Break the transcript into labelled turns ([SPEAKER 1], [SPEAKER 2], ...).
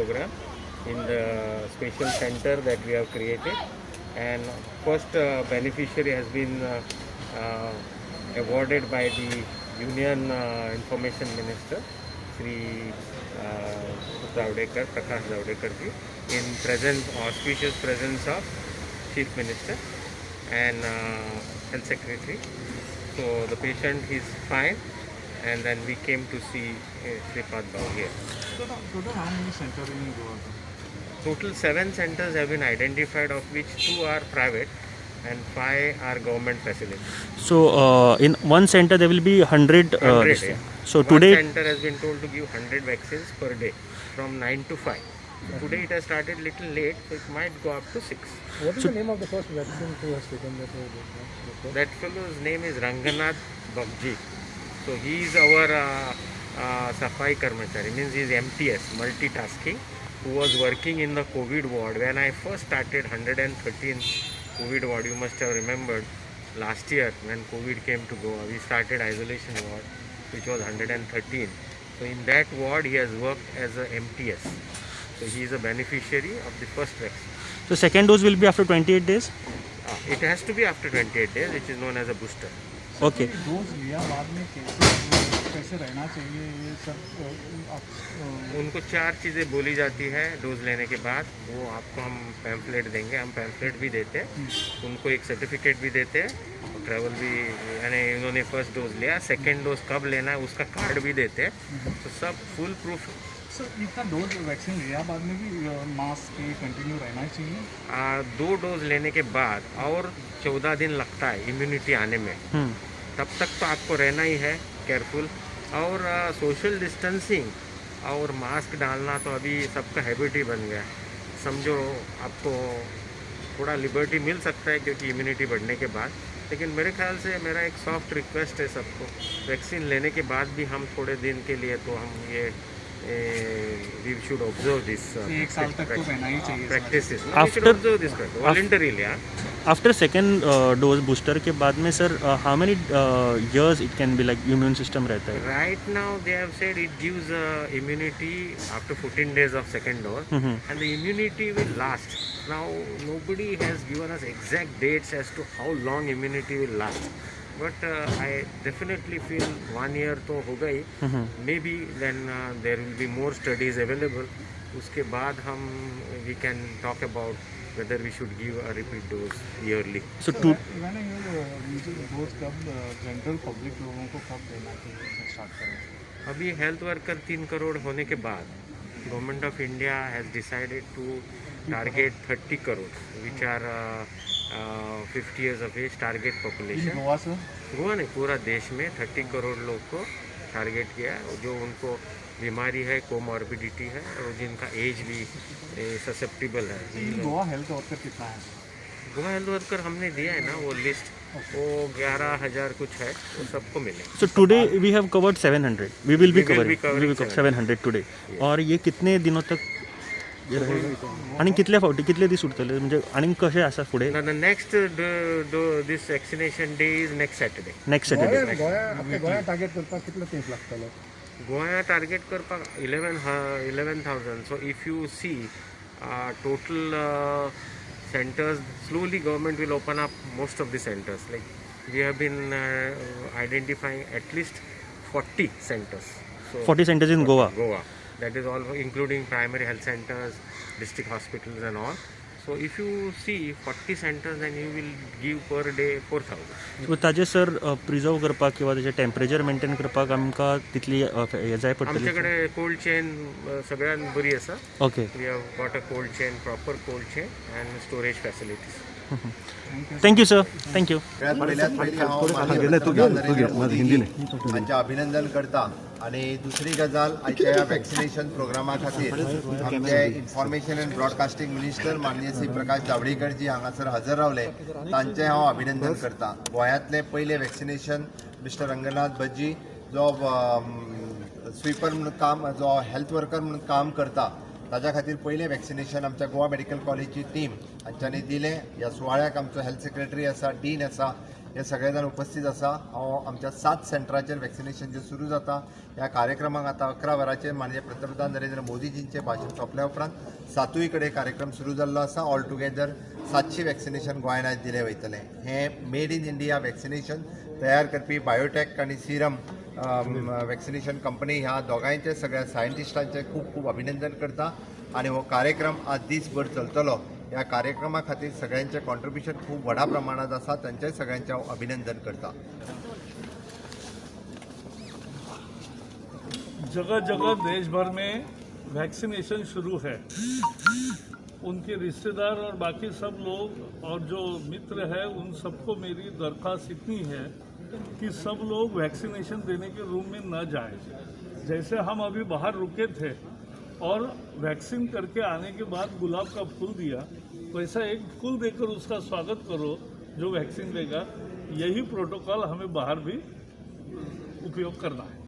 [SPEAKER 1] program in the special center that we have created. And first beneficiary has been awarded by the Union Information Minister, Shri Javadekar, Prakash Javadekar ji, in presence, auspicious presence of Chief Minister and Health Secretary. So the patient is fine, and then we came to see Shripad Bhau here.
[SPEAKER 2] Total how many center in Goa?
[SPEAKER 1] Total seven centers have been identified, of which two are private and five are government facilities.
[SPEAKER 3] So in one center there will be 100.
[SPEAKER 1] 100,
[SPEAKER 3] This
[SPEAKER 1] yeah.
[SPEAKER 3] thing. So
[SPEAKER 1] One
[SPEAKER 3] today,
[SPEAKER 1] center has been told to give 100 vaccines per day from 9 to 5. Today it has started little late, so it might go up to 6.
[SPEAKER 2] What is the name of the first vaccine who has taken that?
[SPEAKER 1] That fellow's name is Ranganath Bagji. So he is our Safai Karmachari, means he is MTS, multitasking, who was working in the COVID ward. When I first started 113 COVID ward, you must have remembered last year when COVID came to Goa, we started isolation ward, which was 113. So in that ward, he has worked as a MTS. So he is a beneficiary of the first vaccine.
[SPEAKER 3] So second dose will be after 28 days.
[SPEAKER 1] It has to be after 28 days, which is known as a booster.
[SPEAKER 3] Okay.
[SPEAKER 2] Dose लिया बाद में कैसे कैसे रहना चाहिए ये सब आप
[SPEAKER 1] उनको चार चीज़ें बोली जाती है डोज लेने के बाद. वो आपको हम पैम्फलेट देंगे, हम पैम्फलेट भी देते हैं, उनको एक सर्टिफिकेट भी देते हैं और ट्रैवल भी, यानी उन्होंने फर्स्ट डोज लिया, सेकेंड डोज कब लेना है उसका कार्ड भी देते हैं, तो सब फुल प्रूफ.
[SPEAKER 2] सर, इतना डोज वैक्सीन लिया बाद में भी मास्क ये कंटिन्यू रहना चाहिए?
[SPEAKER 1] दो डोज लेने के बाद और 14 दिन लगता है इम्यूनिटी आने में. तब तक तो आपको रहना ही है केयरफुल और सोशल डिस्टेंसिंग और मास्क डालना तो अभी सबका हैबिट ही बन गया है. समझो आपको थोड़ा लिबर्टी मिल सकता है क्योंकि इम्यूनिटी बढ़ने के बाद, लेकिन मेरे ख्याल से मेरा एक सॉफ्ट रिक्वेस्ट है सबको, वैक्सीन लेने के बाद भी हम थोड़े दिन के लिए तो हम ये we should observe this.
[SPEAKER 2] एक साल तक तो पहना ही चाहिए.
[SPEAKER 1] Practices. Observe this voluntarily.
[SPEAKER 3] After second dose booster K बाद में, sir, how many years it can be like immune system रहता है?
[SPEAKER 1] Right now, they have said it gives immunity after 14 days of second dose, and the immunity will last. Now, nobody has given us exact dates as to how long immunity will last. But I definitely feel one year तो होगा ही. Maybe then there will be more studies available. उसके बाद हम we can talk about whether we should give a repeat dose yearly.
[SPEAKER 3] So to
[SPEAKER 2] मैंने ये dose कब general public लोगों को कब देना चाहिए, स्टार्ट करें?
[SPEAKER 1] अभी हेल्थ वर्कर 3 करोड़ होने के बाद Government of India has decided to target 30 crore, which are 50 years of age target
[SPEAKER 2] in
[SPEAKER 1] population.
[SPEAKER 2] Goa, sir?
[SPEAKER 1] Goa नहीं, पूरा देश में 30 करोड़ लोग को टारगेट किया है, जो उनको बीमारी है, कोमॉर्बिडिटी है और जिनका एज भी ससेप्टिबल है.
[SPEAKER 2] इन गोवा हेल्थ वर्कर कितना है?
[SPEAKER 1] गोवा हेल्थ वर्कर हमने दिया है ना वो लिस्ट, वो 11,000 कुछ है, वो सबको मिले.
[SPEAKER 3] So today we have covered 700. We will be
[SPEAKER 1] We will be
[SPEAKER 3] covering
[SPEAKER 1] covering.
[SPEAKER 3] 700 today. और ये कितने दिनों तक हे रहेगा आणि कितले फावटी, कितले दीस उरतले, म्हणजे आनी कशें आसा फुडें?
[SPEAKER 1] Now the next this vaccination day is next Saturday.
[SPEAKER 3] Next Saturday.
[SPEAKER 2] Goa target करपाक कितलो तेंप लागतलो?
[SPEAKER 1] गोवा टार्गेट करपाक 11,000. So if you see total centers, slowly government will open up most of the centers. Like we have been identifying at least 40 centers. So
[SPEAKER 3] 40 centers in Goa.
[SPEAKER 1] Goa. That is all including primary health centers, district hospitals and all. So if you see 40 centers, then you will give per day 4000.
[SPEAKER 3] So ताजे sir preserve करपाक किंवा ताजें temperature maintain करपाक आमकां तितली हें जाय पडटली?
[SPEAKER 1] आमचे कडेन कोल्ड चेन सगळ्यात बरी आसा.
[SPEAKER 3] Okay.
[SPEAKER 1] We have got a cold chain, proper cold chain and storage facilities.
[SPEAKER 3] Thank you, sir, thank you.
[SPEAKER 4] सगळ्यात पयल्यात पयलीं हांव माननीय पंतप्रधान नरेंद्र मोदी हांचें अभिनंदन करता आनी दुसरी गजाल, आयच्या ह्या वॅक्सिनेशन प्रोग्रामा खातीर आमचे इन्फॉर्मेशन अँड ब्रॉडकास्टिंग मिनिस्टर माननीय श्री प्रकाश जावडेकर जी हांगासर हजर रावले, तांचें हांव अभिनंदन करता. गोंयांतलें पयलें वॅक्सिनेशन मिस्टर रंगनाथ बज्जी, जो स्वीपर म्हणून काम, जो हेल्थ वर्कर म्हणून काम करता, ताज्या खातीर पयलें वॅक्सिनेशन आमच्या गोवा मेडिकल कॉलेजची टीम हांच्यांनी दिलें. ह्या सुवाळ्याक आमचो हेल्थ सेक्रेटरी आसा, डीन आसा. हे सगळे जाण उपस्थित आसा. हांव आमच्या 7 सेंटराचेर वॅक्सिनेशन जे सुरू जाता ह्या कार्यक्रमाक आतां 11 वरांचेर माननीय पंतप्रधान नरेंद्र मोदीजींचें भाशण सोंपल्या उपरांत 7 कडेन कार्यक्रम सुरू जाल्लो आसा. ऑल टुगेदर 700 वॅक्सिनेशन गोंयांत आयज दिलें वयतलें. हें मेड इन इंडिया वॅक्सिनेशन तयार करपी बायोटॅक आनी सिरम वॅक्सिनेशन कंपनी ह्या दोगांयचे सगळ्या सायंटिस्टांचे खूब खूब अभिनंदन करता आनी हो कार्यक्रम आज दीसभर चलतलो. ह्या कार्यक्रमा खातीर सगळ्यांचें कॉन्ट्रिब्युशन खूब व्हडा प्रमाणात आसा, तांचें सगळ्यांचें हांव अभिनंदन करता.
[SPEAKER 2] जगह जगह देश भर में वैक्सीनेशन शुरू है. उनके रिश्तेदार और बाकी सब लोग और जो मित्र है उन सबको मेरी दरख्वास्त इतनी है कि सब लोग वैक्सीनेशन देने के रूम में न जाएं. जैसे हम अभी बाहर रुके थे और वैक्सीन करके आने के बाद गुलाब का फूल दिया, वैसा एक फूल देकर उसका स्वागत करो जो वैक्सीन लेगा. यही प्रोटोकॉल हमें बाहर भी उपयोग करना है.